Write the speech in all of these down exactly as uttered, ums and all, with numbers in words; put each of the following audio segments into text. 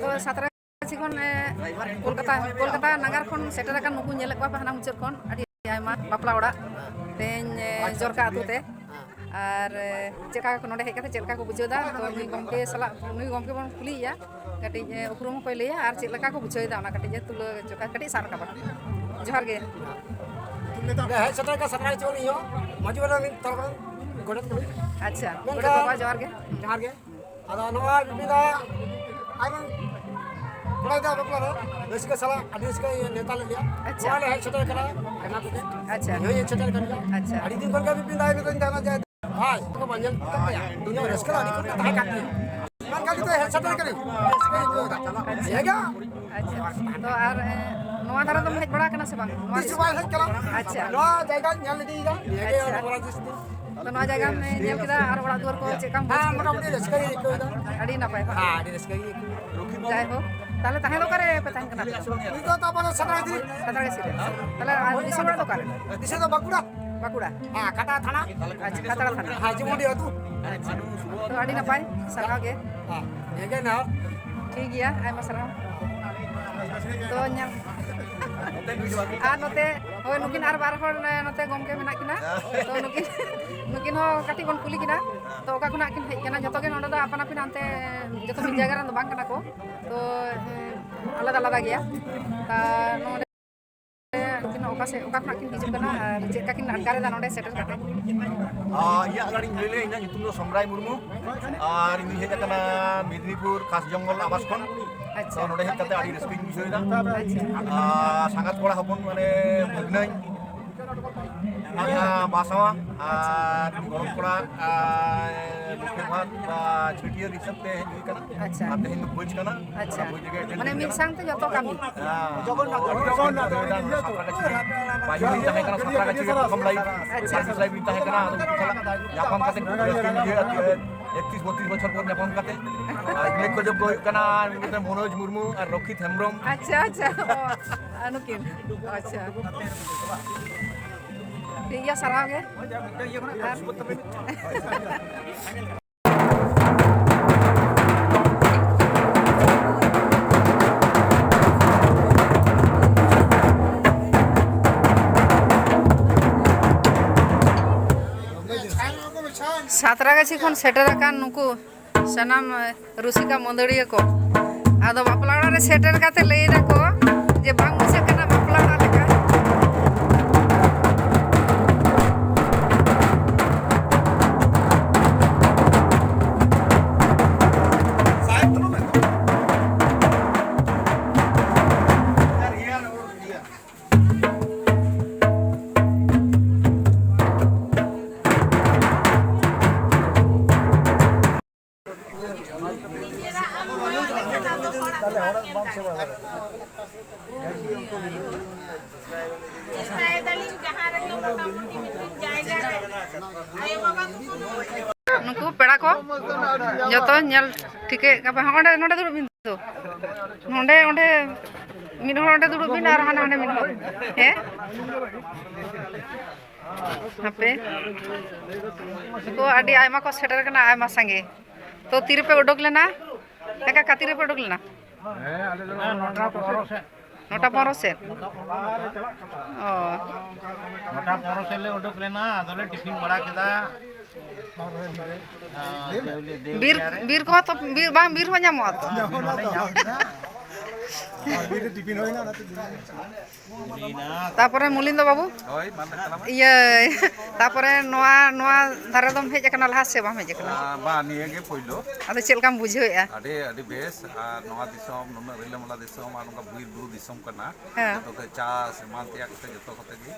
ᱛᱚ ᱥᱟᱸᱛᱨᱟᱜᱟᱹᱪᱷᱤ ᱠᱷᱚᱱ, ᱮ, ᱠᱳᱞᱠᱟᱛᱟ, ᱠᱳᱞᱠᱟᱛᱟ ᱱᱟᱜᱟᱨ ᱠᱷᱚᱱ ᱥᱮᱴᱮᱨ ᱟᱠᱟᱱ ᱱᱩᱠᱩ ᱧᱮᱞᱮᱫ ᱠᱚᱣᱟ ᱯᱮ ᱦᱟᱱᱟ ᱢᱩᱪᱟᱹᱫ ᱠᱷᱚᱱ, ᱟᱹᱰᱤ ᱟᱭᱢᱟ ᱵᱟᱯᱞᱟ ᱚᱲᱟᱜ ᱛᱮᱦᱮᱧ, ᱮ, ᱡᱚᱨᱠᱟ ᱟᱹᱛᱩ ᱛᱮ᱾ ᱟᱨ, ᱮ, ᱪᱮᱫ ᱞᱮᱠᱟ ᱠᱚ, ᱱᱚᱰᱮ ᱦᱮᱡ ᱠᱟᱛᱮ ᱪᱮᱫ ᱞᱮᱠᱟ ᱠᱚ ᱵᱩᱡᱷᱟᱹᱣ ᱮᱫᱟ? ᱛᱚ ᱱᱩᱭ ᱜᱚᱢᱠᱮ ᱥᱟᱞᱟᱜ, ᱱᱩᱭ ᱜᱚᱢᱠᱮ ᱵᱚᱱ ᱠᱩᱞᱤᱭᱮᱭᱟ, ᱠᱟᱹᱴᱤᱡ, ᱮ, ᱩᱯᱨᱩᱢ ᱦᱚᱸᱠᱚᱭ ᱞᱟᱹᱭᱟ ᱟᱨ ᱪᱮᱫ ᱞᱮᱠᱟ ᱠᱚ ᱵᱩᱡᱷᱟᱹᱣ ᱮᱫᱟ ᱚᱱᱟ ᱠᱟᱹᱴᱤᱡ ᱮ ᱛᱩᱞᱟᱹ ᱡᱚᱠᱷᱟ, ᱠᱟᱹᱴᱤᱡ ᱥᱟᱵ ᱨᱟᱠᱟᱵᱟ᱾ ᱡᱚᱦᱟᱨ ᱜᱮ᱾ ᱦᱮᱡ ᱥᱮᱴᱮᱨ ᱠᱟᱱ ᱥᱟᱸᱛᱨᱟᱜᱟᱹᱪᱷᱤ ᱠᱷᱚᱱ ᱤᱧ ᱦᱚᱸ ᱢᱟᱹᱡᱷᱤ ᱵᱟᱵᱟ ᱨᱮᱱ ᱛᱚᱨᱚᱯ ᱠᱷᱚᱱ ᱜᱚᱰᱮᱛ ᱠᱟᱹᱱᱟᱹᱧ᱾ ᱟᱪᱪᱷᱟ, ᱢᱮᱱᱠᱷᱟᱱ ᱜᱚᱰᱮᱛ ᱵᱟᱵᱟ ᱡᱚᱦᱟᱨ ᱜᱮ᱾ ᱡᱚᱦᱟᱨ ᱜᱮ᱾ ᱟᱫᱚ ᱱᱚᱣᱟ ᱵᱤᱯᱤᱱ ᱫᱟ ᱟᱡ ᱨᱮᱱ ᱠᱚᱲᱟ ᱜᱤᱫᱽᱨᱟᱹ ᱵᱟᱯᱞᱟ ᱨᱮ ᱨᱟᱹᱥᱠᱟᱹ ᱥᱟᱞᱟᱜ ᱟᱹᱰᱤ ᱨᱟᱹᱥᱠᱟᱹ ᱱᱮᱣᱛᱟ ᱞᱮᱫ ᱞᱮᱭᱟ᱾ ᱟᱪᱪᱷᱟ᱾ ᱱᱚᱣᱟ ᱞᱮ ᱦᱮᱡ ᱥᱮᱴᱮᱨ ᱠᱟᱱᱟ ᱟᱭᱢᱟ ᱠᱚᱜᱮ᱾ ᱟᱪᱪᱷᱟ᱾ ᱤᱧ ᱦᱚᱸᱧ ᱦᱮᱡ ᱥᱮᱴᱮᱨ ᱠᱟᱱ ᱜᱮᱭᱟ᱾ ᱟᱪᱪᱷᱟ᱾ ᱟᱹᱰᱤ ᱫᱤᱱ ᱠᱷᱚᱱ ᱜᱮ ᱵᱤᱯᱤᱱ ᱫᱟᱭ ᱢᱮᱛᱟᱹᱧ ᱠᱟᱱᱟ ᱡᱮ ᱵᱷᱟᱭ, ᱛᱚᱠᱚ ᱵᱟᱝ ᱧᱮᱞ ᱠᱟᱜ ᱯᱮᱭᱟ᱾ ᱤᱧ ᱦᱚᱸ ᱨᱟᱹᱥᱠᱟᱹ ᱫᱚ ᱟᱹᱰᱤ ᱡᱳᱨ ᱜᱮ ᱛᱟᱦᱮᱸ ᱠᱟᱱ ᱛᱤᱧᱟᱹ᱾ ᱢᱮᱱᱠᱷᱟᱱ ᱱᱤᱛᱚᱜ ᱦᱮᱡ ᱥᱮᱴᱮᱨ ᱠᱟᱹᱱᱟᱹᱧ, ᱨᱟᱹᱥᱠᱟᱹᱧ ᱟᱹᱭᱠᱟᱹᱣ ᱮᱫᱟ᱾ ᱟᱪᱪᱷᱟ᱾ ᱛᱚ ᱟᱨ, ᱮ, ᱱᱚᱣᱟ ᱫᱷᱟᱨᱮ ᱫᱚᱢ ᱦᱮᱡ ᱵᱟᱲᱟ ᱟᱠᱟᱱᱟ ᱥᱮ ᱵᱟᱝ? ᱱᱚᱣᱟ ᱛᱤᱥ ᱦᱚᱸ ᱵᱟᱭ ᱦᱮᱡ ᱠᱟᱱᱟ᱾ ᱟᱪᱪᱷᱟ᱾ ᱱᱚᱣᱟ ᱡᱟᱭᱜᱟᱧ ᱧᱮᱞ ᱤᱫᱤᱭᱮᱫᱟ᱾ ᱱᱤᱭᱟᱹ ᱜᱮ ᱟᱪᱪᱷᱟ᱾ ᱟᱵᱚ ᱨᱟᱡᱽ ᱫᱤᱥᱚᱢ᱾ ᱛᱚ ᱱᱚᱣᱟ ᱡᱟᱭᱜᱟᱢ ᱧᱮᱞ ᱠᱮᱫᱟ ᱟᱨ ᱚᱲᱟᱜ ᱫᱩᱣᱟᱹᱨ ᱠᱚ ᱪᱮᱫ ᱞᱮᱠᱟᱢ ᱵᱩᱡᱽ ᱦᱮᱸ, ᱠᱮᱫᱟ? ᱢᱚᱴᱟᱢᱩᱴᱤ ᱨᱟᱹᱥᱠᱟᱹ ᱜᱮ ᱟᱹᱭᱠᱟᱹᱣ ᱮᱫᱟ᱾ ᱟᱹᱰᱤ ᱱᱟᱯᱟᱭ ᱵᱟᱝ? ᱦᱮᱸ, ᱟᱹᱰᱤ ᱨᱟᱹᱥᱠᱟᱹ ᱜᱮ ᱟᱹᱭᱠᱟᱹᱣ ᱮᱫᱟ᱾ ᱡᱟᱭᱦᱳᱠ, ᱛᱟᱦᱞᱮ ᱛᱟᱦᱮᱸ ᱫᱚ ᱚᱠᱟᱨᱮ ᱯᱮ ᱛᱟᱦᱮᱱ ᱠᱟᱱᱟ ᱟᱯᱮ ᱫᱚ? ᱱᱤᱛᱚᱜ ᱫᱚ ᱟᱵᱚ ᱫᱚ ᱥᱟᱸᱛᱨᱟᱜᱟᱹᱪᱷᱤ ᱨᱮ᱾ ᱥᱟᱸᱛᱨᱟᱜᱟᱹᱪᱷᱤ ᱨᱮ᱾ ᱛᱟᱦᱞᱮ ᱟᱨ ᱫᱤᱥᱚᱢ ᱚᱲᱟᱜ ᱫᱚ ᱚᱠᱟᱨᱮ? ᱫᱤᱥᱚᱢ ᱫᱚ ᱵᱟᱸᱠᱩᱲᱟ᱾ ᱵᱟᱸᱠᱩᱲᱟ? ᱦᱮᱸ, ᱠᱷᱟᱛᱲᱟ ᱛᱷᱟᱱᱟ᱾ ᱟᱪᱪᱷᱟ, ᱠᱷᱟᱛᱲᱟ ᱛᱷᱟᱱᱟ᱾ ᱦᱮᱸ, ᱡᱮᱢᱚᱱ ᱟᱹᱛᱩ᱾ ᱟᱪᱪᱷᱟ, ᱛᱚ ᱟᱹᱰᱤ ᱱᱟᱯᱟᱭ, ᱥᱟᱨᱦᱟᱣ ᱜᱮ᱾ ᱦᱮᱸ, ᱱᱤᱭᱟᱹ ᱜᱮ ᱱᱮᱦᱚᱨ᱾ ᱴᱷᱤᱠ ᱜᱮᱭᱟ, ᱟᱭᱢᱟ ᱥᱟᱨᱦᱟᱣ᱾ ᱛᱚ ᱧᱮᱞ, ᱟᱨ ᱱᱚᱛᱮ, ᱦᱳᱭ, ᱱᱩᱠᱤᱱ ᱟᱨ ᱵᱟᱨ ᱦᱚᱲ, ᱮ, ᱱᱚᱛᱮ ᱜᱚᱢᱠᱮ ᱢᱮᱱᱟᱜ ᱠᱤᱱᱟ᱾ ᱛᱚ ᱱᱩᱠᱤᱱ, ᱱᱩᱠᱤᱱ ᱦᱚᱸ ᱠᱟᱹᱴᱤᱡ ᱵᱚᱱ ᱠᱩᱞᱤ ᱠᱤᱱᱟ᱾ ᱛᱚ ᱚᱠᱟ ᱠᱷᱚᱱᱟᱜ ᱠᱤᱱ ᱦᱮᱡ ᱠᱟᱱᱟ? ᱡᱚᱛᱚ ᱜᱮ ᱱᱚᱰᱮ ᱫᱚ ᱟᱯᱟᱱ ᱟᱹᱯᱤᱱ ᱦᱟᱱᱛᱮ ᱡᱚᱛᱚ ᱢᱤᱫ ᱡᱟᱭᱜᱟ ᱨᱮᱱ ᱫᱚ ᱵᱟᱝ ᱠᱟᱱᱟ ᱠᱚ᱾ ᱛᱚ, ᱮ, ᱟᱞᱟᱫᱟ ᱟᱞᱟᱫᱟ ᱜᱮᱭᱟ᱾ ᱟᱨ ᱱᱚᱰᱮ ᱩᱱᱠᱤᱱ ᱚᱠᱟ ᱥᱮᱫ, ᱚᱠᱟ ᱠᱷᱚᱱᱟᱜ ᱠᱤᱱ ᱦᱤᱡᱩᱜ ᱠᱟᱱᱟ ᱟᱨ ᱪᱮᱫ ᱞᱮᱠᱟ ᱠᱤᱱ ᱟᱴᱠᱟᱨ ᱮᱫᱟ ᱱᱚᱰᱮ ᱥᱮᱴᱮᱨ ᱠᱟᱛᱮ? ᱟᱨ ᱤᱧᱟᱹᱜ ᱜᱟᱹᱰᱤᱧ ᱞᱟᱹᱭ ᱞᱮᱜᱼᱟ, ᱤᱧᱟᱹᱜ ᱧᱩᱛᱩᱢ ᱫᱚ ᱥᱚᱢᱨᱟᱭ ᱢᱩᱨᱢᱩ ᱟᱨ ᱤᱧ ᱦᱮᱡ ᱟᱠᱟᱱᱟ ᱢᱮᱫᱽᱱᱤᱯᱩᱨ ᱠᱷᱟᱥ ᱡᱚᱝᱜᱚᱞ ᱟᱵᱟᱥ ᱠᱷᱚᱱ᱾ ᱟᱪᱪᱷᱟ᱾ ᱛᱚ ᱱᱚᱰᱮ ᱦᱮᱡ ᱠᱟᱛᱮ ᱟᱹᱰᱤ ᱨᱟᱹᱥᱠᱟᱹᱧ ᱵᱩᱡᱷᱟᱹᱣ ᱮᱫᱟ᱾ ᱟᱪᱪᱷᱟ᱾ ᱟᱨ ᱥᱟᱸᱜᱟᱛ ᱠᱚᱲᱟ ᱦᱚᱯᱚᱱ ᱢᱟᱱᱮ ᱵᱷᱟᱹᱜᱽᱱᱟᱹᱧ ᱟᱨ ᱵᱟᱥᱟᱣᱟ ᱟᱨ ᱜᱚᱲᱚᱢ ᱠᱚᱲᱟ ᱟᱨ ᱵᱩᱠᱷᱮ ᱵᱷᱟᱛ ᱵᱟ ᱪᱷᱟᱹᱴᱭᱟᱹᱨ ᱦᱤᱥᱟᱹᱵ ᱛᱮ ᱦᱮᱡ ᱦᱩᱭ ᱠᱟᱱᱟ᱾ ᱟᱪᱪᱷᱟ᱾ ᱟᱨ ᱛᱮᱦᱮᱧ ᱫᱚ ᱵᱷᱳᱡᱽ ᱠᱟᱱᱟ᱾ ᱟᱪᱪᱷᱟ᱾ ᱚᱱᱟ ᱵᱷᱳᱡᱽ ᱨᱮᱜᱮ attend ᱢᱟᱱᱮ ᱦᱩᱭ ᱢᱤᱫ ᱠᱟᱱᱟ᱾ ᱥᱟᱶᱛᱮ ᱡᱚᱛᱚ ᱠᱟᱹᱢᱤ? ᱦᱮᱸ᱾ ᱡᱚᱜᱚᱱᱱᱟᱛᱷ, ᱡᱚᱜᱚᱱᱱᱟᱛᱷ᱾ ᱯᱟᱹᱦᱤᱞ ᱤᱧ ᱛᱟᱦᱮᱸ ᱠᱟᱱᱟ ᱥᱟᱸᱛᱨᱟᱜᱟᱹᱪᱷᱤ ᱨᱮ ᱯᱨᱚᱛᱷᱚᱢ life᱾ ᱟᱪᱪᱷᱟ᱾ ᱥᱟᱸᱛᱨᱟᱜᱟᱹᱪᱷᱤ life ᱤᱧ ᱛᱟᱦᱮᱸ ᱠᱟᱱᱟ, ᱟᱫᱚ ᱩᱱᱠᱩ ᱥᱟᱞᱟᱜ ᱧᱟᱯᱟᱢ ᱠᱟᱛᱮ ᱠᱟᱛᱮ ᱧᱟᱯᱟᱢ ᱠᱟᱛᱮ ᱮᱠᱛᱨᱤᱥ ᱵᱚᱛᱨᱤᱥ ᱵᱚᱪᱷᱚᱨ ᱯᱚᱨ ᱧᱟᱯᱟᱢ ᱠᱟᱛᱮ᱾ ᱟᱨ ᱩᱞᱞᱮᱠᱷᱡᱳᱜᱽ ᱦᱩᱭᱩᱜ ᱠᱟᱱᱟ ᱢᱤᱫᱴᱮᱱ ᱢᱚᱱᱳᱡᱽ ᱢᱩᱨᱢᱩ ᱟᱨ ᱨᱚᱠᱷᱤᱛ ᱦᱮᱢᱵᱨᱚᱢ᱾ ᱟᱪᱪᱷᱟ, ᱟᱪᱪᱷᱟ᱾ ᱚ, ᱟᱨ ᱱᱩᱠᱤᱱ᱾ ᱟᱪᱪᱷᱟ᱾ ᱴᱷᱤᱠ ᱜᱮᱭᱟ, ᱥᱟᱨᱦᱟᱣ ᱜᱮ᱾ ᱟᱨ ᱠᱟᱪᱷᱤ ᱠᱷᱚᱱ ᱥᱮᱴᱮᱨ ᱟᱠᱟᱱ ᱱᱩᱠᱩ ᱥᱟᱱᱟᱢ ᱨᱩᱥᱤᱠᱟ ᱢᱟᱹᱫᱟᱹᱲᱤᱭᱟᱹ ᱠᱚ ᱟᱫᱚ ᱵᱟᱯᱞᱟ ᱚᱲᱟᱜ ᱨᱮ ᱥᱮᱴᱮᱨ ᱠᱟᱛᱮ ᱞᱟᱹᱭ ᱫᱟᱠᱚ ᱡᱮ ᱵᱟᱝ ᱵᱩᱡᱷᱟᱹᱜ ᱠᱟᱱᱟ ᱵᱟᱯᱞᱟ ᱚᱲᱟᱜ ᱞᱮᱠᱟ᱾ ᱱᱩᱠᱩ ᱯᱮᱲᱟ ᱠᱚ ᱡᱚᱛᱚ ᱧᱮᱞ ᱴᱷᱤᱠᱟᱹᱭᱮᱫ ᱠᱚᱣᱟ ᱯᱮ᱾ ᱦᱚᱸ, ᱚᱸᱰᱮ, ᱱᱚᱰᱮ ᱫᱩᱲᱩᱵ ᱵᱤᱱ ᱛᱚ᱾ ᱱᱚᱰᱮ, ᱚᱸᱰᱮ ᱢᱤᱫ ᱦᱚᱲ ᱚᱸᱰᱮ ᱫᱩᱲᱩᱵ ᱵᱤᱱ ᱟᱨ ᱦᱟᱱᱟ ᱚᱸᱰᱮ ᱢᱤᱫ ᱦᱚᱲ᱾ ᱦᱮᱸ? ᱦᱟᱯᱮ᱾ ᱱᱩᱠᱩ ᱟᱹᱰᱤ ᱟᱭᱢᱟ ᱠᱚ ᱥᱮᱴᱮᱨ ᱠᱟᱱᱟ, ᱟᱭᱢᱟ ᱥᱟᱸᱜᱮ᱾ ᱛᱚ, ᱛᱤ ᱨᱮᱯᱮ ᱩᱰᱩᱠ ᱞᱮᱱᱟ? ᱮᱠᱟ, ᱠᱟ ᱛᱤ ᱨᱮᱯᱮ ᱩᱰᱩᱠ ᱞᱮᱱᱟ? ᱦᱮᱸ, ᱟᱞᱮ ᱫᱚ ᱱᱚᱴᱟ ᱯᱚᱱᱨᱚ ᱥᱮᱫ᱾ ᱱᱚᱴᱟ ᱯᱚᱱᱨᱚ ᱥᱮᱫ? ᱚ᱾ ᱱᱚᱴᱟ ᱯᱚᱱᱨᱚ ᱥᱮᱫ ᱞᱮ ᱩᱰᱩᱠ ᱞᱮᱱᱟ, ᱟᱫᱚᱞᱮ ᱴᱤᱯᱷᱤᱱ ᱵᱟᱲᱟ ᱠᱮᱫᱟ᱾ ᱦᱮᱸ, ᱪᱟᱣᱞᱮ ᱫᱮᱣ ᱵᱤᱨ, ᱜᱮᱭᱟ ᱨᱮ᱾ ᱵᱤᱨ ᱠᱚᱦᱚᱸ ᱛᱚ, ᱵᱤᱨ, ᱵᱟᱝ, ᱵᱤᱨ ᱦᱚᱸ ᱧᱟᱢᱚᱜᱼᱟ ᱛᱚ᱾ ᱱᱚᱰᱮ ᱧᱟᱢ ᱠᱮᱫᱟ᱾ ᱵᱤᱨ ᱨᱮ ᱴᱤᱯᱷᱤᱱ ᱦᱩᱭᱱᱟ, ᱚᱱᱟᱛᱮ ᱵᱤᱨ ᱨᱮ᱾ ᱛᱟᱯᱚᱨᱮ ᱢᱩᱞᱤᱱᱫᱚ ᱵᱟᱹᱵᱩ, ᱦᱳᱭ, ᱢᱟ ᱞᱟᱹᱭ ᱛᱟᱞᱟᱝ ᱢᱮ᱾ ᱤᱭᱟᱹ, ᱛᱟᱯᱚᱨᱮ ᱱᱚᱣᱟ, ᱱᱚᱣᱟ ᱫᱷᱟᱨᱮ ᱫᱚᱢ ᱦᱮᱡ ᱟᱠᱟᱱᱟ ᱞᱟᱦᱟ ᱥᱮ ᱵᱟᱢ ᱦᱮᱡ ᱟᱠᱟᱱᱟ? ᱟᱸ, ᱵᱟᱝ, ᱱᱤᱭᱟᱹ ᱜᱮ ᱯᱳᱭᱞᱳ᱾ ᱟᱫᱚ ᱪᱮᱫ ᱞᱮᱠᱟᱢ ᱵᱩᱡᱷᱟᱹᱣᱮᱫᱼᱟ? ᱟᱹᱰᱤ, ᱟᱹᱰᱤ ᱵᱮᱥ᱾ ᱟᱨ ᱱᱚᱣᱟ ᱫᱤᱥᱚᱢ, ᱱᱩᱱᱟᱹᱜ ᱨᱤᱞᱟᱹᱢᱟᱞᱟ ᱫᱤᱥᱚᱢ ᱟᱨ ᱱᱚᱝᱠᱟ ᱵᱤᱨ ᱵᱩᱨᱩ ᱫᱤᱥᱚᱢ ᱠᱟᱱᱟ᱾ ᱦᱮᱸ᱾ ᱡᱚᱛᱚ ᱜᱮ ᱪᱟᱥ ᱮᱢᱟᱱ ᱛᱮᱭᱟᱜ ᱠᱚᱛᱮ ᱡᱚᱛᱚ ᱠᱚᱛᱮ ᱜᱮ,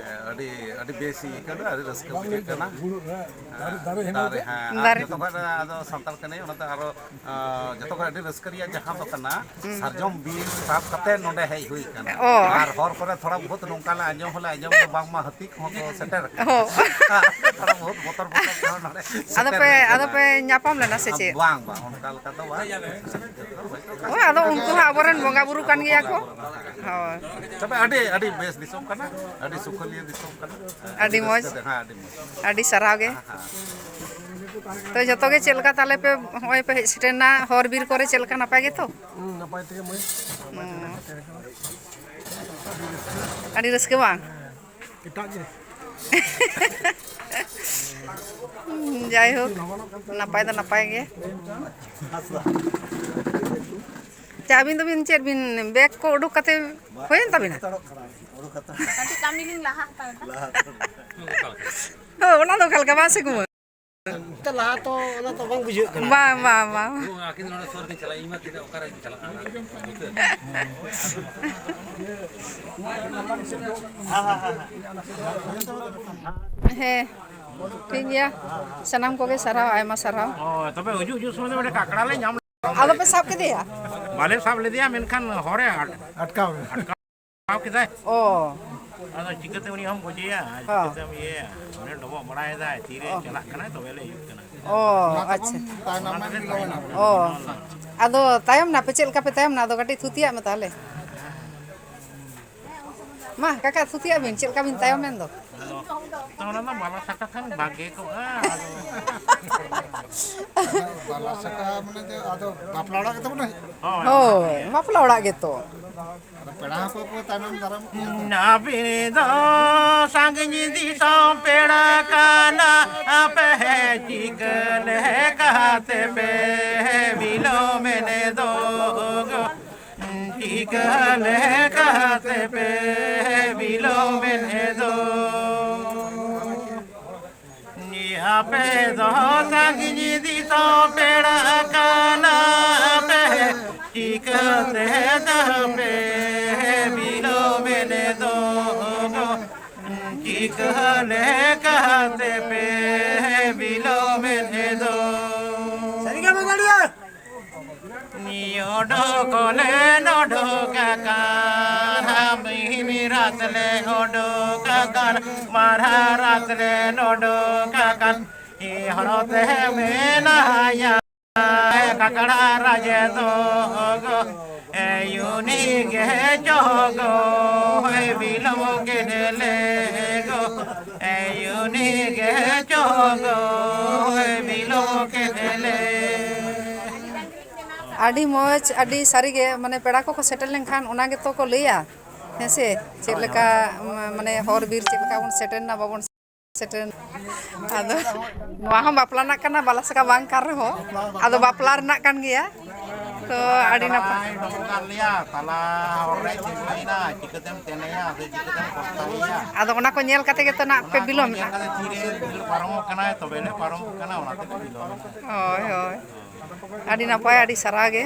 ᱮ, ᱟᱹᱰᱤ, ᱟᱹᱰᱤ ᱵᱮᱥ ᱤᱧ ᱟᱹᱭᱠᱟᱹᱣ ᱮᱫᱟ, ᱟᱹᱰᱤ ᱨᱟᱹᱥᱠᱟᱹ ᱵᱩᱡᱷᱟᱹᱜ ᱠᱟᱱᱟ᱾ ᱫᱟᱨᱮ, ᱫᱟᱨᱮ ᱦᱮᱱᱟᱜ ᱫᱟᱨᱮ, ᱜᱮᱭᱟ᱾ ᱦᱮᱸ, ᱟᱨ ᱫᱟᱨᱮ᱾ ᱡᱚᱛᱚ ᱠᱷᱚᱱ ᱟᱫᱚ ᱥᱟᱱᱛᱟᱲ ᱠᱟᱹᱱᱟᱹᱧ, ᱚᱱᱟᱛᱮ ᱟᱨᱚ, ᱟᱸ, ᱡᱚᱛᱚ ᱠᱷᱚᱱ ᱟᱹᱰᱤ ᱨᱟᱹᱥᱠᱟᱹ ᱨᱮᱭᱟᱜ ᱡᱟᱦᱟᱸ ᱫᱚ ᱠᱟᱱᱟ, ᱦᱩᱸ᱾ ᱥᱟᱨᱡᱚᱢ ᱵᱤᱨ ᱥᱟᱵ ᱠᱟᱛᱮ ᱱᱚᱰᱮ ᱦᱮᱡ ᱦᱩᱭ ᱠᱟᱱᱟ᱾ ᱚ᱾ ᱟᱨ ᱦᱚᱨ ᱠᱚᱨᱮ ᱛᱷᱚᱲᱟ ᱵᱚᱦᱩᱛ ᱱᱚᱝᱠᱟ ᱞᱮ ᱟᱸᱡᱚᱢ ᱦᱚᱸᱞᱮ ᱟᱸᱡᱚᱢ ᱫᱚ ᱵᱟᱝᱢᱟ ᱦᱟᱹᱛᱤ ᱠᱚᱦᱚᱸ ᱠᱚ ᱥᱮᱴᱮᱨ ᱟᱠᱟᱱᱟ᱾ ᱚ᱾ ᱛᱷᱚᱲᱟ ᱵᱚᱦᱩᱛ ᱵᱚᱛᱚᱨ ᱵᱚᱛᱚᱨ ᱛᱮᱦᱚᱸ ᱱᱚᱰᱮ ᱟᱫᱚ ᱥᱮᱴᱮᱨ ᱯᱮ, ᱦᱩᱭ ᱟᱫᱚ ᱠᱟᱱᱟ᱾ ᱯᱮ ᱧᱟᱯᱟᱢ ᱞᱮᱱᱟ ᱥᱮ ᱪᱮᱫ? ᱵᱟᱝ, ᱵᱟᱝ, ᱚᱱᱠᱟ ᱞᱮᱠᱟ ᱫᱚ ᱵᱟᱝ᱾ ᱦᱳᱭ, ᱟᱫᱚ ᱩᱱᱠᱩ ᱦᱚᱸ ᱟᱵᱚᱨᱮᱱ ᱵᱚᱸᱜᱟ ᱵᱩᱨᱩ ᱠᱟᱱ ᱜᱮᱭᱟ ᱠᱚ᱾ ᱦᱳᱭ᱾ ᱛᱚᱵᱮ ᱟᱹᱰᱤ, ᱟᱹᱰᱤ ᱵᱮᱥ ᱫᱤᱥᱚᱢ ᱠᱟᱱᱟ, ᱟᱹᱰᱤ ᱥᱩᱠᱷᱟᱹᱞᱤᱭᱟᱹ ᱫᱤᱥᱚᱢ ᱠᱟᱱᱟ᱾ ᱟᱹᱰᱤ ᱢᱚᱡᱽ᱾ ᱨᱟᱹᱥᱠᱟᱹ ᱛᱮ, ᱦᱮᱸ, ᱟᱹᱰᱤ ᱢᱚᱡᱽ᱾ ᱟᱹᱰᱤ ᱥᱟᱨᱦᱟᱣ ᱜᱮ᱾ ᱦᱮᱸ, ᱦᱮᱸ᱾ ᱛᱚ, ᱡᱚᱛᱚ ᱜᱮ ᱪᱮᱫ ᱞᱮᱠᱟ ᱛᱟᱦᱞᱮ ᱯᱮ, ᱦᱚᱸᱜᱼᱚᱭ ᱯᱮ ᱦᱮᱡ ᱥᱮᱴᱮᱨ ᱮᱱᱟ, ᱦᱚᱨ ᱵᱤᱨ ᱠᱚᱨᱮ ᱪᱮᱫ ᱞᱮᱠᱟ, ᱱᱟᱯᱟᱭ ᱜᱮᱛᱚ? ᱦᱩᱸ, ᱱᱟᱯᱟᱭ ᱛᱮᱜᱮ ᱢᱟᱹᱭ᱾ ᱦᱩᱸ᱾ ᱟᱹᱰᱤ ᱨᱟᱹᱥᱠᱟᱹ ᱵᱟᱝ? ᱮᱴᱟᱜ ᱜᱮ᱾ ᱡᱟᱭᱦᱳᱠ, ᱱᱟᱯᱟᱭ ᱫᱚ ᱱᱟᱯᱟᱭ ᱜᱮ᱾ ᱟᱪᱪᱷᱟ, ᱟᱹᱵᱤᱱ ᱫᱚᱵᱤᱱ ᱪᱮᱫ ᱵᱤᱱ, ᱵᱮᱜᱽ ᱠᱚ ᱩᱰᱩᱠ ᱠᱟᱛᱮ ᱦᱩᱭᱮᱱ ᱛᱟᱵᱤᱱᱟ? ᱠᱟᱹᱴᱤᱡ ᱠᱟᱹᱢᱤ ᱞᱤᱧ ᱞᱟᱦᱟ ᱦᱟᱛᱟᱲ ᱮᱫᱟ᱾ ᱦᱳᱭ, ᱚᱱᱟ ᱫᱚ ᱚᱠᱟ ᱞᱮᱠᱟ? ᱵᱟᱝ ᱥᱮ ᱠᱩᱢᱟᱹᱝ? ᱞᱟᱦᱟ ᱛᱚ ᱚᱱᱟ ᱛᱚ ᱵᱟᱝ ᱵᱩᱡᱷᱟᱹᱜ ᱠᱟᱱᱟ᱾ ᱵᱟᱝ, ᱵᱟᱝ, ᱵᱟᱝ᱾ ᱟᱹᱠᱤᱱ ᱱᱚᱰᱮ ᱥᱩᱨ ᱠᱤᱱ ᱪᱟᱞᱟᱜᱼᱟ, ᱤᱧ ᱢᱟ ᱛᱤᱱᱟᱹᱜ ᱚᱠᱟᱨᱮᱧ ᱪᱟᱞᱟᱜᱼᱟ? ᱦᱮᱸ, ᱴᱷᱤᱠ ᱜᱮᱭᱟ᱾ ᱥᱟᱱᱟᱢ ᱠᱚᱜᱮ ᱥᱟᱨᱦᱟᱣ, ᱟᱭᱢᱟ ᱥᱟᱨᱦᱟᱣ᱾ ᱦᱳᱭ, ᱛᱚᱵᱮ ᱦᱤᱡᱩᱜ, ᱦᱤᱡᱩᱜ ᱥᱚᱢᱚᱭ ᱫᱚ ᱢᱤᱫᱴᱮᱱ ᱠᱟᱠᱲᱟ ᱞᱮ ᱧᱟᱢ ᱞᱮᱫᱟ᱾ ᱟᱫᱚ ᱯᱮ ᱥᱟᱵ ᱠᱮᱫᱮᱭᱟ? ᱵᱟᱞᱮ ᱥᱟᱵ ᱞᱮᱫᱮᱭᱟ, ᱢᱮᱱᱠᱷᱟᱱ ᱦᱚᱨᱮ ᱟᱴ-, ᱟᱴᱠᱟᱣ ᱮᱱᱟ᱾ ᱟᱴᱠᱟᱣ ᱠᱮᱫᱟᱭ᱾ ᱚ᱾ ᱟᱫᱚ ᱪᱤᱠᱟᱹᱛᱮ ᱩᱱᱤ ᱦᱚᱸᱢ ᱜᱚᱡᱮᱭᱟ? ᱟᱨ ᱦᱚᱸ᱾ ᱪᱤᱠᱟᱹᱛᱮᱢ ᱤᱭᱟᱹᱭᱟ? ᱚᱸᱰᱮ ᱰᱚᱵᱚᱜ ᱵᱟᱲᱟᱭᱮᱫᱟᱭ, ᱛᱤᱨᱮ ᱚ᱾ ᱪᱟᱞᱟᱜ ᱠᱟᱱᱟᱭ, ᱛᱚᱵᱮ ᱞᱮ ᱤᱭᱟᱹᱜ ᱠᱟᱱᱟ᱾ ᱚ, ᱚᱱᱟ ᱟᱪᱪᱷᱟ᱾ ᱛᱮᱵᱚᱱ ᱛᱟᱭᱱᱚᱢ ᱮᱱ ᱜᱮ᱾ ᱚ᱾ ᱟᱫᱚ ᱛᱟᱭᱚᱢ ᱱᱟᱯᱮ, ᱪᱮᱫ ᱞᱮᱠᱟ ᱯᱮ ᱛᱟᱭᱚᱢ ᱱᱟ? ᱟᱫᱚ ᱠᱟᱹᱴᱤᱡ ᱛᱷᱩᱛᱤᱭᱟᱜ ᱢᱮ ᱛᱟᱦᱚᱞᱮ᱾ ᱢᱟ, ᱠᱟᱠᱟ, ᱛᱷᱩᱛᱤᱭᱟᱜ ᱵᱤᱱ, ᱪᱮᱫ ᱞᱮᱠᱟ ᱵᱤᱱ ᱛᱟᱭᱚᱢ ᱮᱱ ᱫᱚ? ᱟᱫᱚ, ᱛᱚ, ᱚᱱᱟ ᱫᱚ ᱵᱟᱞᱟ ᱥᱟᱠᱟ ᱠᱷᱟᱱ ᱵᱷᱟᱜᱮ ᱠᱚᱜᱼᱟ, ᱟᱫᱚ᱾ ᱵᱟᱞᱟ ᱥᱟᱠᱟ ᱢᱟᱱᱮ ᱫᱚ ᱟᱫᱚ ᱵᱟᱯᱞᱟ ᱚᱲᱟᱜ ᱜᱮᱛᱚ ᱵᱚᱱ ᱦᱮᱡ᱾ ᱦᱳᱭ, ᱦᱳᱭ, ᱵᱟᱯᱞᱟ ᱚᱲᱟᱜ ᱜᱮᱛᱚ᱾ ᱟᱫᱚ ᱯᱮᱲᱟ ᱦᱚᱸᱠᱚ ᱠᱚ ᱛᱟᱭᱱᱚᱢ ᱫᱟᱨᱟᱢᱚᱜ ᱜᱮᱭᱟ ᱛᱚ᱾ ᱟᱯᱮ ᱫᱚ ᱥᱟᱺᱜᱤᱧ ᱫᱤᱥᱚᱢ ᱯᱮᱲᱟ ᱠᱟᱱᱟ ᱯᱮ, ᱪᱤᱠᱟᱹ ᱞᱮᱠᱟᱛᱮ ᱯᱮ ᱵᱤᱞᱚᱢ ᱮᱱ ᱫᱚ ᱜᱚ? ᱪᱤᱠᱟᱹ ᱞᱮᱠᱟᱛᱮ ᱯᱮ ᱵᱤᱞᱚᱢ ᱮᱱ ᱫᱚ? ᱟᱯᱮ ᱫᱚ ᱥᱟᱺᱜᱤᱧ ᱫᱤᱥᱚᱢ ᱯᱮᱲᱟ ᱠᱟᱱᱟ ᱯᱮ, ᱪᱤᱠᱟᱹᱛᱮ ᱛᱟᱯᱮ ᱵᱤᱞᱚᱢ ᱮᱱ ᱫᱚ ᱜᱚ? ᱪᱤᱠᱟᱹ ᱞᱮᱠᱟᱛᱮ ᱯᱮ ᱵᱤᱞᱚᱢ ᱮᱱ ᱫᱚ? ᱥᱟᱹᱨᱤ ᱜᱮ ᱵᱟᱝ ᱜᱟᱹᱰᱤᱭᱟ? ᱱᱤᱭᱟᱹ ᱚᱰᱚᱠ ᱞᱮ ᱚᱰᱚᱠ ᱟᱠᱟᱱ, ᱦᱟᱢᱤ ᱨᱟᱛ ᱞᱮ ᱚᱰᱚᱠ ᱟᱠᱟᱱ, ᱢᱟᱨᱦᱟ ᱨᱟᱛ ᱞᱮ ᱚᱰᱚᱠ ᱟᱠᱟᱱ, ᱦᱚᱲ ᱛᱮ ᱢᱮᱱᱟᱭᱟ ᱠᱟᱠᱲᱟ ᱨᱟᱡᱽ ᱫᱚ ᱜᱚ, ᱮ ᱩᱱᱤ ᱜᱮ ᱪᱚ ᱜᱚ, ᱵᱤᱞᱚᱢ ᱠᱮᱫ ᱞᱮ ᱜᱚ, ᱮ ᱩᱱᱤ ᱜᱮ ᱪᱚ ᱜᱚ, ᱵᱤᱞᱚᱢ ᱠᱮᱫ ᱞᱮ᱾ ᱟᱹᱰᱤ ᱢᱚᱡᱽ, ᱟᱹᱰᱤ ᱥᱟᱹᱨᱤᱜᱮ, ᱢᱟᱱᱮ, ᱯᱮᱲᱟ ᱠᱚᱠᱚ ᱥᱮᱴᱮᱨ ᱞᱮᱱᱠᱷᱟᱱ ᱚᱱᱟ ᱜᱮᱛᱚ ᱠᱚ ᱞᱟᱹᱭᱟ, ᱦᱮᱸ ᱥᱮ? ᱪᱮᱫ ᱞᱮᱠᱟ, ᱢᱟ-, ᱢᱟᱱᱮ, ᱦᱚᱨ ᱵᱤᱨ ᱪᱮᱫ ᱞᱮᱠᱟ ᱵᱚᱱ ᱥᱮᱴᱮᱨᱱᱟ, ᱵᱟᱵᱚᱱ ᱥᱮᱴᱮᱨ᱾ ᱟᱫᱚ ᱱᱚᱣᱟ ᱦᱚᱸ ᱵᱟᱯᱞᱟ ᱨᱮᱱᱟᱜ ᱠᱟᱱᱟ, ᱵᱟᱞᱟ ᱥᱟᱠᱟ ᱵᱟᱝ ᱠᱟᱱ ᱨᱮᱦᱚᱸ, ᱟᱫᱚ ᱵᱟᱯᱞᱟ ᱨᱮᱱᱟᱜ ᱠᱟᱱ ᱜᱮᱭᱟ᱾ ᱛᱚ ᱟᱹᱰᱤ ᱱᱟᱯᱟᱭ᱾ ᱰᱚᱢ ᱠᱟᱜ ᱞᱮᱭᱟ, ᱛᱟᱞᱟ ᱦᱚᱨ ᱨᱮ ᱛᱤᱸᱜᱩᱭᱮᱱᱟ, ᱪᱤᱠᱟᱹᱛᱮᱢ ᱛᱮᱱᱮᱭᱟ ᱥᱮ ᱪᱤᱠᱟᱹᱛᱮᱢ ᱠᱚᱥᱴᱟᱭᱮᱭᱟ? ᱟᱫᱚ ᱚᱱᱟ ᱠᱚ ᱧᱮᱞ ᱠᱟᱛᱮ ᱜᱮᱛᱚ ᱱᱟᱜ ᱯᱮ ᱚᱱᱟ ᱠᱚ ᱵᱤᱞᱚᱢ ᱧᱮᱞ ᱮᱱᱟ᱾ ᱠᱟᱛᱮ ᱛᱤᱨᱮ ᱵᱷᱤᱲ ᱯᱟᱨᱚᱢᱚᱜ ᱠᱟᱱᱟᱭ, ᱛᱚᱵᱮ ᱞᱮ ᱯᱟᱨᱚᱢᱚᱜ ᱠᱟᱱᱟ, ᱚᱱᱟ ᱛᱮᱞᱮ ᱵᱤᱞᱚᱢ ᱮᱱᱟ᱾ ᱦᱳᱭ, ᱦᱳᱭ᱾ ᱟᱹᱰᱤ ᱱᱟᱯᱟᱭ, ᱟᱹᱰᱤ ᱥᱟᱨᱦᱟᱣ ᱜᱮ᱾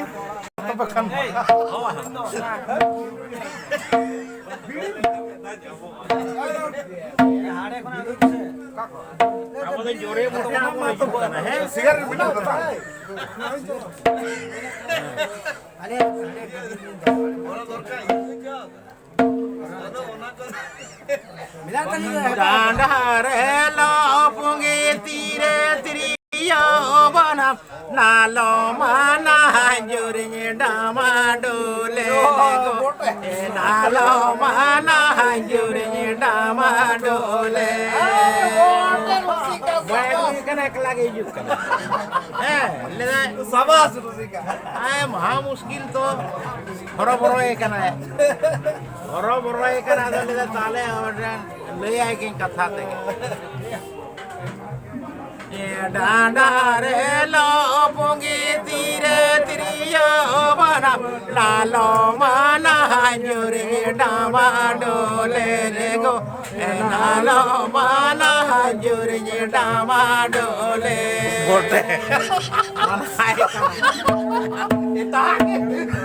ᱟᱵᱚ ᱫᱚ ᱡᱳᱨᱮ ᱢᱚᱴᱮ ᱟᱵᱚ ᱦᱤᱡᱩᱜ ᱠᱟᱱᱟ, ᱦᱮᱸ? ᱰᱟᱸᱰᱟ ᱨᱮ ᱞᱚ ᱯᱩᱸᱜᱤ ᱛᱤᱨᱮ ᱛᱤᱨᱭᱳ ᱵᱟᱱᱟᱢ, ᱱᱟᱞᱚ ᱢᱟᱱᱟ ᱦᱟᱸᱡᱩᱨᱤᱧ ᱰᱟᱢᱟ ᱰᱳᱞᱮ ᱞᱮᱜᱚ, ᱱᱟᱞᱚ ᱢᱟᱱᱟ ᱦᱟᱸᱡᱩᱨᱤᱧ ᱰᱟᱢᱟ ᱰᱳᱞᱮ᱾ ᱵᱟᱭ ᱟᱹᱜᱩᱭ ᱠᱟᱱᱟ, ᱮᱠᱞᱟ ᱜᱮ ᱦᱤᱡᱩᱜ ᱠᱟᱱᱟ᱾ ᱦᱮᱸ, ᱞᱟᱹᱭᱫᱟᱭ, ᱥᱟᱵᱟᱥ ᱨᱩᱥᱤᱠᱟ᱾ ᱟᱭ ᱢᱚᱦᱟ ᱢᱩᱥᱠᱤᱞ ᱛᱚ᱾ ᱦᱚᱨᱚᱵᱚᱨᱚᱭᱮ ᱠᱟᱱᱟᱭ, ᱦᱚᱨᱚᱵᱚᱨᱚᱭᱮ ᱠᱟᱱᱟ᱾ ᱟᱫᱚ ᱞᱟᱹᱭᱫᱟ, ᱛᱟᱦᱞᱮ ᱞᱟᱹᱭᱟᱭ ᱜᱤᱧ ᱠᱟᱛᱷᱟ ᱛᱮᱜᱮ᱾ ᱰᱟᱸᱰᱟ ᱨᱮ ᱞᱚ ᱯᱩᱸᱜᱤ ᱛᱤᱨᱮ ᱛᱤᱨᱭᱳ ᱵᱟᱱᱟᱢ, ᱞᱟᱞᱚ ᱢᱟᱱᱟ ᱦᱟᱸᱡᱩᱨᱤ ᱰᱟᱢᱟ ᱰᱳᱞᱮ ᱞᱮᱜᱚ, ᱞᱟᱞᱚ ᱢᱟᱱᱟ ᱦᱟᱸᱡᱩᱨᱤ ᱰᱟᱢᱟ ᱰᱳᱞᱮ᱾ ᱜᱚᱴᱮ᱾ ᱮᱴᱟᱜ ᱜᱮ᱾